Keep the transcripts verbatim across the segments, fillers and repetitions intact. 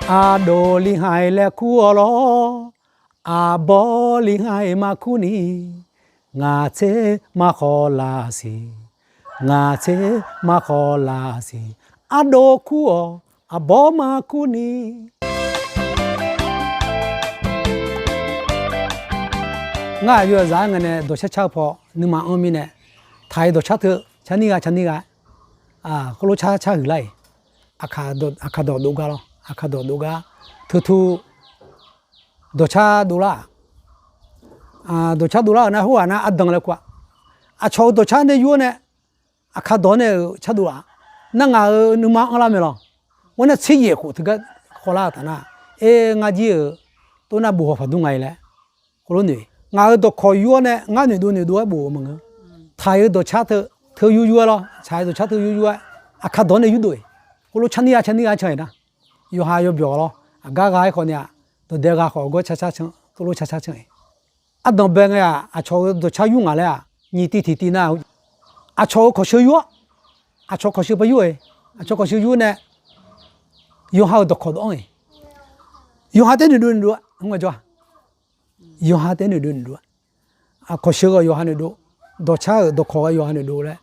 Ardov li ha-iq laer kur-awq lawr, aqbawr li ha-iq ma kur ni, ngaq tser ma khawf laf siq, ngaq tser ma khawf laf siq, ardov kur-awq, aqbawr ma kur ni. Ngar aqyawf zaq-aer ngae nae dawqcar car-eu paw nuima anr mirnae, taq-iq dawqcar teu car nir gha car nir gha, khoerlof car car huiq lar-iq, aqkaq dawq dov gar lawr, aqkaq dawq dov gar teu tu dawqcar dovlar-aq, dawqcar dovlar-euq nar khoerghaq nar ardanq laer kur-a. Aqcawq-euq dawqcar nae yur-awr nae, aqkaq dawq nae-euq car dov-aq, nar ngaq-euq nuima anrlar mae lawr. Khoer nar tser yaef khof teugar khawvlar-eu taf nar, aer ngar jir-euq tov nar bof haw paq dur nga-i laer, khoerlof noeq. Ngaq-euq dawqkawq yur-awr nae ngar noeqdov noeqdov-aer bof-eu maqngeur. Taq-iq-eu dawqcar teu, teu yur yur-aer lawr, taq-iq dawqcar teu yur yur-aer, aqkaq dawq nae yur dov-iq, khoerlof car nir gha car nir gha can-iq nar, yawqha yawbyawq lawr, aqgar gha-aer khawf ni-aq, dawqdae gha khawf gawr car car can, khoerlof car car can-iq. Ardanq bae ngae-aq, aqcawq-euq dawqcar yur ngaq laer-aq, nyiq tiv tiq tiv nar, aqcawq-euq kawqsheu yur-awr, aqcawq kawqsheu paw yur-e, aqcawq kawqsheu yur nae, yawqha-euq dawqkawq dov anr-iq, yawqha taer noeqdov noeqdov-a, ngae jawr-a, yawqha taer noeqdov noeqdov-a, kawqsheu ghae yawqha noeqdov, dawqcar-euq dawqkawq ghae yawqha noeqdov laer,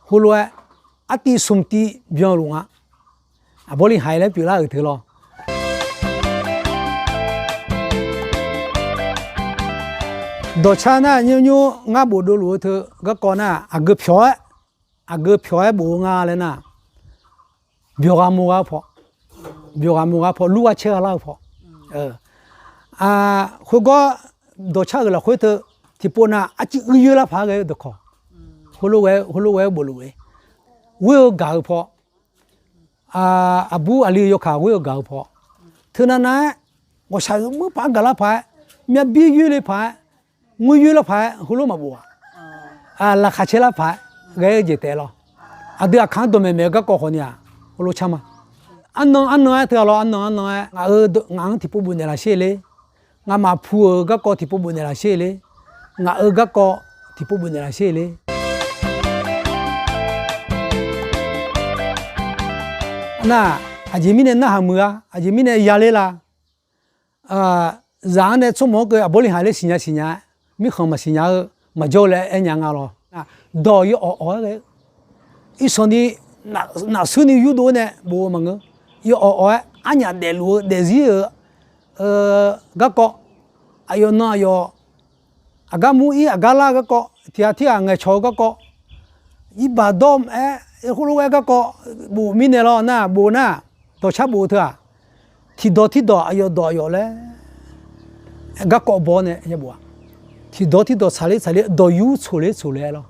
heulof-aer artiv smq tiv byanluf nga. Aqbawr li haiq laer pyeuflar-euq teu lawr. Dawqcar nar nymr nymr ngar bofdov luf-eu teu garkawv nar, aqgeu pyawq-aer, aqgeu pyawq-aer bof-eu nga laer nar, byawq ghaq mo ghaq-eu paw, byawq ghaq mo ghaq-eu paw, lur gha caer gha lar-eu paw, khoergawr dawqcar-euq lafkhoer teu tiqpov nav arciv uir yoer lar paq-aer ghae-eu dawqkawq, heulof ghae-aer bof luf-e. Ghoer-eu gaq-eu paw, aqbur aqli-eu yawkaq ghoer-eu gaq-eu paw, teunav nav-aer ghawqshaq-euq meur paq-aer gaq lar paq-aer, myavbir yoer le paq-aer, ngoer yoer lar paq-aer heulof maqbof-aq, laqkhaq caer lar paq-aer ghae-eu jeq taef lawr. Aqdui aqkaq-anr dawqmaeq maeq-eu garkawv khawf ni-aq, heulof car ma. Arnan arnan-aer teu-aq lawr, arnan arnan-aer ngaq-euq ngaq-anr tiqpov bofnaeq laf sher le. Ngamaf pu-euq garkawv tiqpov bofnaeq laf sher le. Ngaq-euq garkawv tiqpov bofnaeq laf sher le. Nar, aqjeq mirnae narhaq muiq-a, aqjeq mirnae yaler la. Zaq-anr nae tsawrmawq-anr keuv aqbawr li haiq laer siqnya siqnya-aer, mirkhanq maqsiqnya-eu maqjawr-eu laer aernya nga lawr. Dawq yawawq awq-aer ghae-eu, irsanq ni nafsur ni yurdov-aer nae bof-eu maqngeur. Yawawq awq-aer arnyaf daefluf-eu daefzir-euq garkawv, aqyawf nan aqyawf aqgar mur ir aqgar lar-eu garkawv, tiq ghaq tirghaq ngaeqcawq-eu garkawv, irbaq dawr-aer khoerlof-aer garkawv bof mirnae lawr nar, bof nar, dawqcar bof-eu teu-aq, tiqdawq tiqdawq aqyawf dawq aqyawf laer garkawv baw-awr nae yabof-aq, tiqdawq tiqdawq tsaqler tsaqler dawq yur tsoqler tsoqler-aer lawr.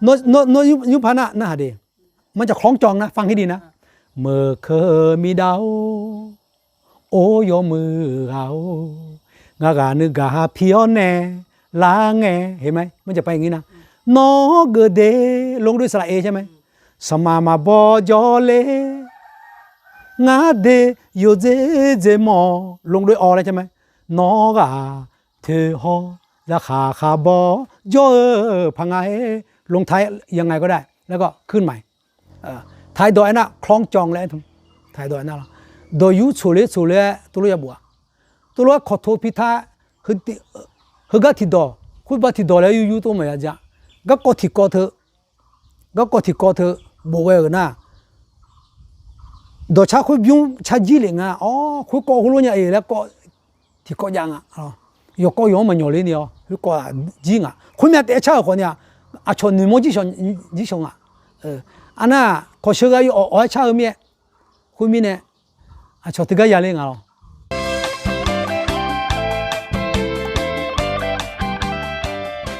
Nawr yurpar nar narhaq de, มันจะคล้องจองนะ ฟังให้ดีนะ Meuq keuq miqdav-or, or yawmuiq ghaq-or, ngaq ghaq nuigaq ha pi-awr nae lar ngae, เห็นไหม มันจะไปอย่างนี้นะ Nawr geuf de, longdoe saqlaq-e ใช่ไหม Sanqmaq maqbaw jawr ler, ngar de yawdzer dzer mawf longdoe-awr laer ใช่ไหม Nawr ghaq toeq haw, zakhaq khaq baw jawr-eu paq nga-aer, longtaq-aer ya ngae gawr dae laer gawr kuir mae. Taqdawq aernar คล้องจอง laer aer teu, taqdawq aernar lawr, dawq yur tsoqler tsoqler-aer teulof yabof-aq, teulof-aer kawqto pi tar, heugar tiqdawq khoerbar tiqdawq laer yur yur tov maqya ja. Garkawv tiqkawv teu, garkawv tiqkawv teu bof ghae-euq nar, dawqcar khoer bymr car jir lef nga. Awr, khoerkawv heulof nya-eq laer kawv tiqkawv jav nga. Yawqkawv yawq-anr maqnyawq ler ni-awr, khoerkawv jir nga. Khoermyav taef-aer car-euq khawf ni-aq, aqcawq noeqmawr jir shawq nga. Arnar, kawqsheu ghae yawawq awq-aer car-eu mir-aer, khoermirnae aqcawq teugar yaler nga lawr.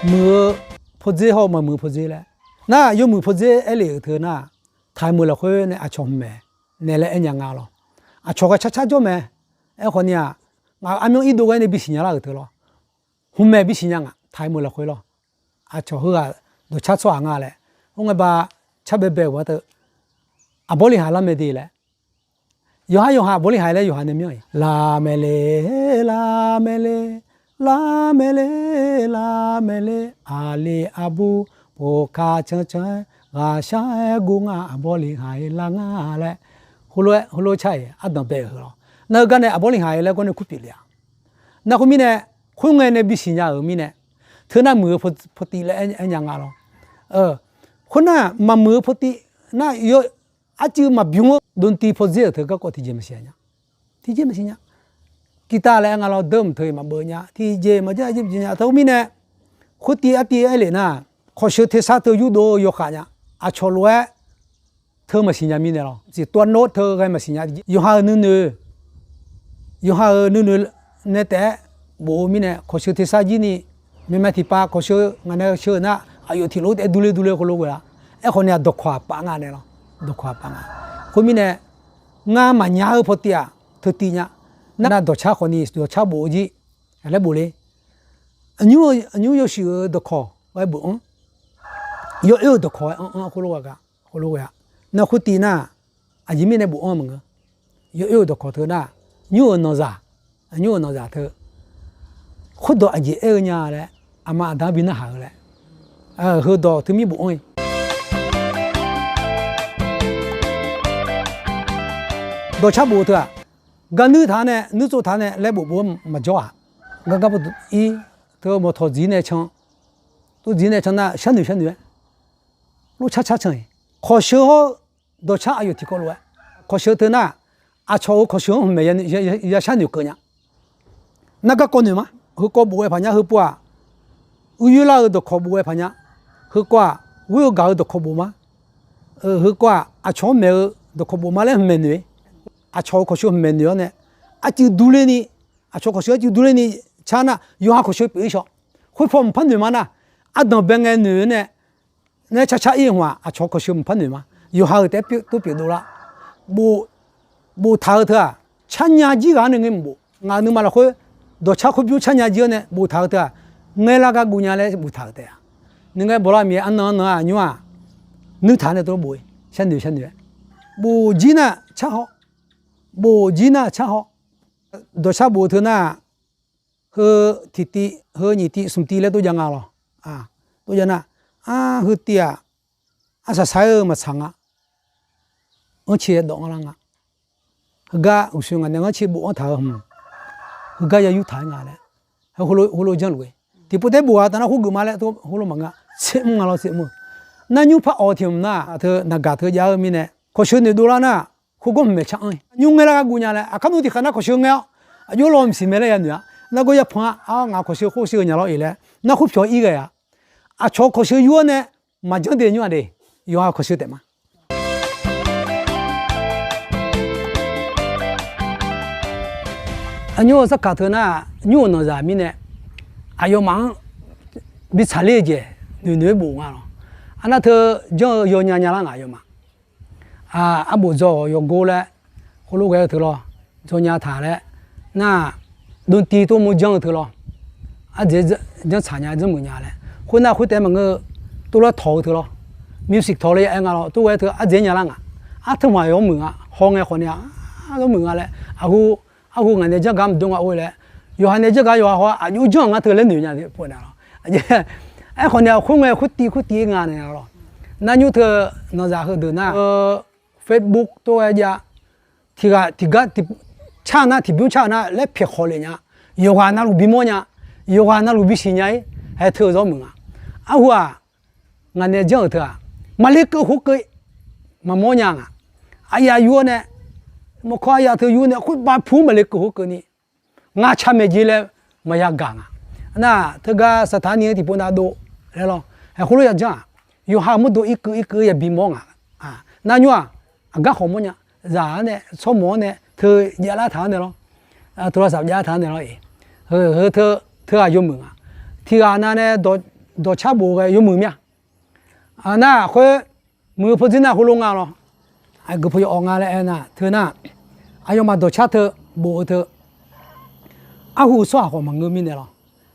Muiq-eu pawdzer hawr-eu maqmuiq-eu pawdzer laer, nar yawmuiq pawdzer aer lef-euq teu nar, taqmeuq lafkhoer nae aqcawq hmq maeq naeq laer aernya nga lawr. Aqcawq ghae car car jawr mae. Aerkhawf ni-aq, ngaq armyanr irdov ghae nae bisiq nya lar-euq teu lawr, hmq maeq bisiq nya ngaq taqmeuq lafkhoer lawr. Aqcawq heughaq dawqcar tsawrhaq nga laer, khoerngae ba car baebae-euq gharduq, aqbawr li haiq lar mae de laer, yawqhar yawqha aqbawr li haiq laer yawqha nae myanr-iq, lar mae le, lar mae le, lar mae le, lar mae le, aqli aqbur pov ka cancan-aer ghaqshar-aer gur nga, aqbawr li haiq lar nga laer, heulof-aer heulof car-iq ardanq bae-euq heu lawr. Nar heugar nae aqbawr li haq-ir laer gawr nae kur pyeufle-a. Nar khoermirnae, khoerngae nae bisiq nya-euq mirnae, teu nar muiq-eu pawtiv laer aer nya nga lawr. Khoernar maqmuiq-eu pawtiv nar, arcuiv maqbymr-eu dovtiv pawdzer-euq teu garkawv tiqjeq maqsiq nya. Tiqjeq maqsiq nya. Guitar laer aer nga lawr, deuv mq teu-iq maqbeuv nya, tiqjeq maqjav jeq nya. Teu khoermirnae, khoertiv artiv aer lef nar, khawqsheu tersar teu yurdov-eu yawkhav nya. Aqcawq lof-aer teu maqsiq nya mirnae lawr, ziq tov-aer nawr teu ghae maqsiq nya. Yawqha-euq nuinoeq, yawqha-euq nuinoeq nae taef-aer bof-eu mirnae, khawqsheu tersar jir ni, maeqma tiqpav khawqsheu ngaq nae sheu-eu nar, aqyawf tiqlof-aer taef-aer durler durler khoerlof ghae-a. Aerkhawf nae-aq dawqkawq aqpaf nga nae lawr, dawqkawq aqpaf nga. Khoermirnae, ngar maqnya-eu pawtiv-aq teu tiv nya. Nar dawqcar khawf ni dawqcar bof-eu jir laer bof le. Aqnymr yawshuif-euq dawqkawq ghae bof-anr, yawoer-euq dawqkawq ghae anr anr khoerlof ghae-a. Nar khoertiv nar, aqjeq mirnae bof-anr maqngeur. Yawoer-euq dawqkawq teu nar, nymr-euq nanqzaq, nymr-euq nanqzaq teu, khoerdawq aqjeq aer-eu nya laer, aqma aqda-anr bi narhaq-eu laer, heudawq teu mir bof-anr-i. Dawqcar bof-eu teu-aq, gar nuir taq-anr nae nuir tsov taq-anr nae laer bof bof-anr maqjawr-aq. Gar gar pov ir, teu mawqtawq dziq nae can, tov dziq nae can nar sharnoeq sharnoeq-aer, lorcar car can-iq. Khawqsheu hawr-eu dawqcar aqyawf tiqkawv lof-aer, khawqsheu teu nar, aqcawq-euq khawqsheu-anr hmqmaeq ya sharnoeq keuv nya. Nar garkawv noeq ma. Heukawv bof ghae paq nya, heupov-aq, uir yoerlar-eu dawqkawq bof ghae paq nya. Heukawv-aq, ghoer-eu gaq-eu dawqkawq bof ma. Heukawv-aq, aqcawq-anr maeq-eu dawqkawq bof ma laer hmqmaeq noeq-ir. Aqcawq-euq khawqsheu hmqmaeq noeq-awr nae, arcuiv durler ni, aqcawq khawqsheu arcuiv durler ni car nar, yawqha khawqsheu pyeuf-ir shaw. Khoerpaw mqpar noeq ma nar, ardanq bae ngae noeq-eu nae, nae car car ir-eu hmq-aq, aqcawq khawqsheu mqpar noeq ma. Yawqha-euq taef-aer tov pyeuf dovlar. Bof taq-eu teu-aq, carnya jir ghaq-anr nae ngae maqbof. Ngaq-euq nuima lafkhoer, dawqcar khoer bymr carnya jir-awr nae bof taq-eu teu-aq, ngaelar gar guv nya laer bof taq-euq taef-a. Nuingae bawlar mir-aer arnan arnan-aq nymr-aq, nuir taq-anr nae tov bof-ir, sharnoeq sharnoeq-aer, bof jir nar car haw, bof jir nar car haw. Dawqcar bof teu nar, heu tiqtiv heu nyiq tiv smq tiv laer tov jav nga lawr. Tov jav nar, ar, heu tiv-aq, arsaq saq-aer-eu maqtsaq nga. Anrcae dawf nga lar nga. Heugar uqshoe ngaq nae anrcae bof-anr taq-eu hmq, heugar ya yur taq-aer nga laer, heulof janrluf-eu. Tiqpov taef-aer bof-a taf nar khoergeuf ma laer khoerlof maqngeur-a. Tser mr nga lawr tser mr-eu. Nar nymr par awq tiq hmq nar, teu naqgaq teu jav-eu mirnae, khawqsheu noeqdov lar nar, khoergawr hmq maeq car anr-ir. Nymr ngaelar gar guv nya laer, aqkar nmr tiqkhaq nar khawqsheu ngae-awr, aqjox law mqsiq mae laer ya noeq-a. Nargawr yarpan-a, ar, ngaq khawqsheu khoer shir-eu nya lawr-iq laer, nar khoer pyawq ir ghae-a. Aqcawq khawqsheu yur-awr nae, maqjanr de nymr-aq de, yawqha khawqsheu taef ma. Aqnymr-euq sarkaq teu nar, nymr-euq nanqzaq mirnae, aqyawfmaf-anr bi tsaqler-eu jeq noeqnoeq-aer bof nga lawr. Arnar teu janr-eu yawnya nya lar ngaq aqyawfmaf. Arbof dzaw-awq yawgor laer, khoerlof ghae-eu teu lawr, dzaw nya taq laer, nar, dovtiv tov mur janr-eu teu lawr, ardzaeq janr tsaq nya janr muiq nya laer, khoernar khoertaef maqngeur-eu, tov lar tawq-eu teu lawr, music tawq laer ya aer nga lawr, tov ghae teu ardzaeq nya lar ngaq. Arteu hmq-aq yawmuiq nga, haw ngae khawf ni-a, yawmuiq nga laer, aqhu, arhu ngaq nae janr gar maqdov nga or laer, yawqha nae janr gar yawqha haw-a, aqjox janr-euq ngar teu laer noeq nya pov na lawr. Aerkhawf ni-a khoerngae khoertiv khoertiv-ir nga naeq lawr. Nar nymr teu nanqzaq heudeuq nar-eu, Facebook tov ghae jav, tiqghaq tiqgar, car nar tiqbymr car-eu nar laer pyaeq khawf lef nya. Yawqghaq navluf bimawr nya, yawqghaq navluf bisiq nya-ir, haeq teu-eu zawr muiq nga. Arhu-aq, ngaq nae janr-euq teu-aq, maqle keuv khoerkeuv maqmawr nya ngaq. Aqyaf yur-awr nae, mawrkawr aqyaf teu yur nae khoerbav pu maqle keuv khoerkeuvni, ngar car maeq jeq laer maqya gaq ngaq. Nar teugar saqtaq ni-anr tiqpov nav dov laer lawr, haeq khoerlof ya janr-aq, yawqha mawrdo irkeuv irkeuv ya bimawr ngaq. Nar nymr-aq, aqgar khawf mawr nya, zaq-anr nae tsawrmawq-anr nae teu javlar taq-anr nae lawr, teu lavsaf javlar taq-anr nae lawr-iq, heu teu, teu-aq yawmuiq ngaq. Tiqghaq nav nae dawqcar bof ghae yawmuiq mir-a. Nar khoer, muiq-eu pawdzer nar khoerlof nga lawr, aqgeu paw yawawq nga laer aernar teu nar, aqyawfmaf dawqcar teu, bof-eu teu, arhu-eu tsawrhaq khawf maqngeur mirnae lawr,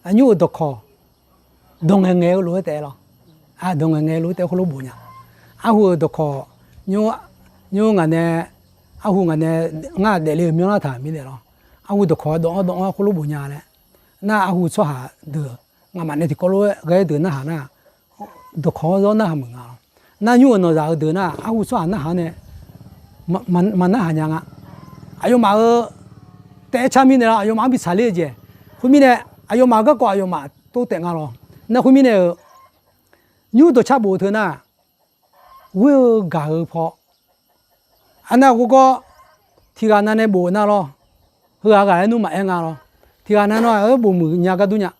aqnymr-euq dawqkawq dawq ngaeq ngaeq-eu lof-aer taef lawr, dawq ngaeq ngaeq-eu lof-aer taef khoerlof bof nya. Arhu-euq dawqkawq, nymr ngaq nae, arhu ngaq nae, ngar daefle-eu myanrlar taq mirnae lawr, arhu dawqkawq dawv-anr dawv-anr khoerlof bof nya laer, nar arhu tsawrhaq deuq nga'maf nae tiqkawv lof-aer ghae-eu deuq narhaq nar, dawqkawq-anr zawr narhaq meuq nga lawr. Nar nymr-euq nanqzaq heudeuq nar arhu tsawrhaq narhaq-anr nae maqnarhaq nya nga. Aqyawfmaf-euq taef-aer car mirnae lar aqyawfmaf-anr bi tsaqler-eu jeq. Khoermirnae, aqyawfmaf-euq garkawv aqyawfmaf tov taef nga lawr. Nar khoermirnae-euq, nymr dawqcar bof-eu teu nar, ghoer-eu gaq-eu paw, aqnav ghawrgawr tiq ghaq nav nae bof-eu nar lawr, heughaq ghaq-aer nmr maqaer nga lawr. Tiq ghaq nav nawr-aq bof muiq nya gar dur nya.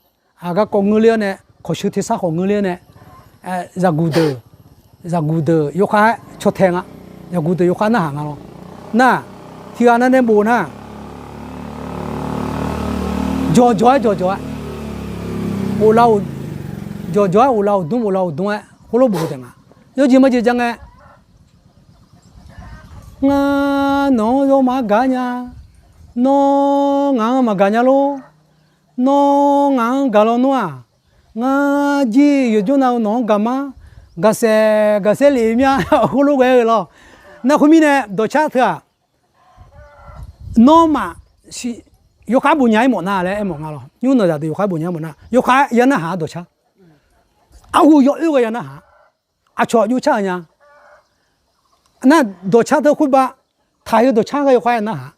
Aq, garkawv ngeurler-awr nae, kawqsheu tersar khawf ngeurler-awr nae, zaqguq deuq, zaqguq deuq yawkhav-aer caw tae nga, zaqguq deuq yawkhav narhaq nga lawr. Nar, tiq ghaq nav nae bof nar, jawqjawq-aer jawqjawq-aer, jawqjawq-aer of lav of dmr of lav of dmr-aer khoerlof bof-eu taef nga. Yawjeq majeq ja ngae, ngar nawq-anr yawmaf-anr gaq-ar nya, nawr ngaq-anr maqgaq nya lor, nawr ngaq-anr gaq lawnmr-aq, ngar jir yawqjawr nav-eu nawq-anr gaq mar, gaqsaef gaqsaer lef mir-a, khoerlof ghae-eu lawr. Nar khoermirnae dawqcar teu-aq, nawmaf yawkhav bof nya-ir mawf nar laer aermawf nga lawr. Nymr nawqzaq deuq yawkhav bof nya-ir mawf nar, yawkhav ya narhaq-a dawqcar. Arhu yawoer ghae ya narhaq-a. Aqcawq jov car-euq nya. Nar dawqcar teu khoerbav, taqheu dawqcar ghae yawkhav ya narhaq-a.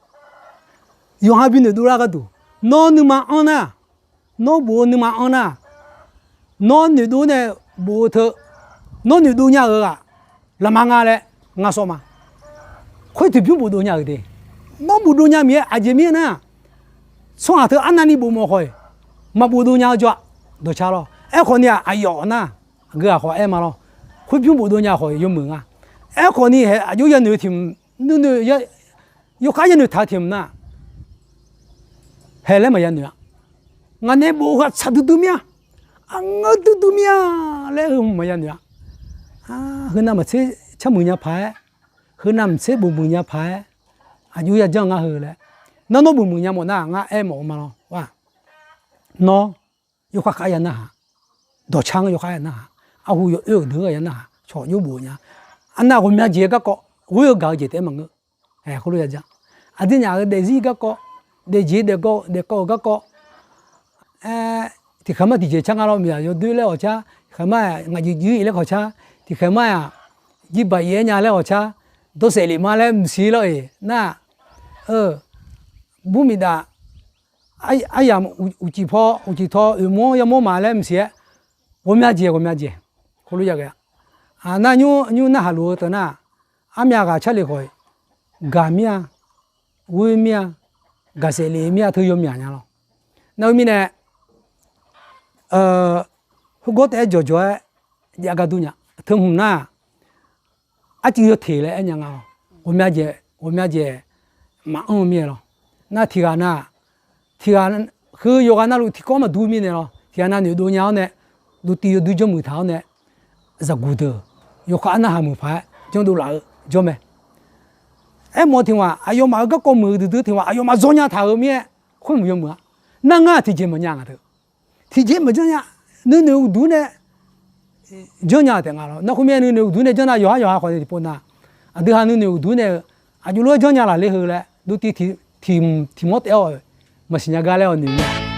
Yawqha bi noeqdov lar gharduq, nawr nuima anr nar, nawr bof-eu nuima anr nar, nawr noeqdov nae bof-eu teu, nawr noeqdov nya-euq ghaq laqma nga laer ngar sawr ma. Khoer tiqbymr bofdov nya-euq de. Nawr bofdov nya miqyaer aqjeq mirnae nar, tsawrhaq teu arnavni bofmawf khawf-iq maqbofdov nya-eu jawr-a. Dawqcar lawr. Aerkhawf ni-aq aqyawf nar, aqgeu ghaq khawf aer ma lawr. Khoerbymr bofdov nya khawf yawmuiq nga. Aerkhawf ni hae aqjox yanoeq-eu tiq mq, nuinoeq yawkhav yanoeq taq-eu tiq mq nar, hae laer maqya noeq-a. Ngaq nae bof-eu ghaq tsaq duidui mir-a, aqngeur duidui mir-a laer heu maqya noeq-a. Heunav maqtser carmuiq nya paq-aer, heunav maqtser bofmuiq nya paq-aer, aqjox yajanr ngar heu laer, nar nawr bofmuiq nya mawf nar ngar aermawf-eu ma lawr. Nawr yawkhav khav ya narhaq, dawqcar-anr yawkhav ya narhaq, arhu yawoer-euq deuq-anr ya narhaq, cawq jov bof nya. Arnav ghawqmya jeq garkawv ghoer-eu gaq-eu jeq taef-aer maqngeur. Ae, khoerlof yajanr. Aqdirnyaf-euq daefzir garkawv, daefjeq daefkawv-euq garkawv, aer, tiqkhaeq mar tiqjeq car nga lawr, miqzaq yawdoer laer ghawqcar, tiqkhaeq mar-aq ngaq jeq juir-ir laer ghawqcar, tiqkhaeq mar-aq jirbaq ir-aer nya laer ghawqcar, dawrsaef lef ma laer mqsiq lawr-iq nar, burmiqdaf aryamq uqcif paw uqcif taw oeqmawr-anr yamawr ma laer mqsiq-aer, ghawqmya jeq ghawqmya jeq, khoerlof yaghae-a. Nar nymr narhaq luf-eu teu nar, armyav ghaq carlef khawf-iq gaq mir-a, ghoer mir-a, gaqsaef lef mir-a teu yawmyaq nya lawr. Nar khoermirnae, heugar taef-aer jawqjawq-aer jav gar dur nya. Teu hmq nar, arcuiv yawteq laer aer nya nga lawr. Ghawqmya jeq ghawqmya jeq maqanr-eu mir-aer lawr. Nar tiqghaq nav, tiqghaq, heu yawqghaq navluf tiqkawv maqdur mirnae lawr. Tiqghaq nav noeqdov nya-awr nae, dovtiv yawdui janrmuiq taq-awr nae, zaqguq deuq yawkhav arnavhaq muiq paq-aer janrdov laf-eu jawr mae. Aermawf-eu tiq ghaq aqyawfmaf-euq garkawv muiq-eu duidui tiq ghaq aqyawfmaf dzawr nya taq-euq mir-aer, khoer muiq yawmuiq-a. Nar ngar tiqjeq maqnya nga teu, tiqjeq maqjanr nya. Nuinoeq uqduq nae janrnya taef nga lawr. Nar khoermirnae nuinoeq uqduq nae janr nar yawqhar yawqha khawf nae tiqpov nar, aqdui ha nuinoeq uqduq nae-eu aqjox lof-aer janrnya laf ler heu laer dovtiv tiq mawr taef-awr maqsiq nya gar laer-awq noeq nya.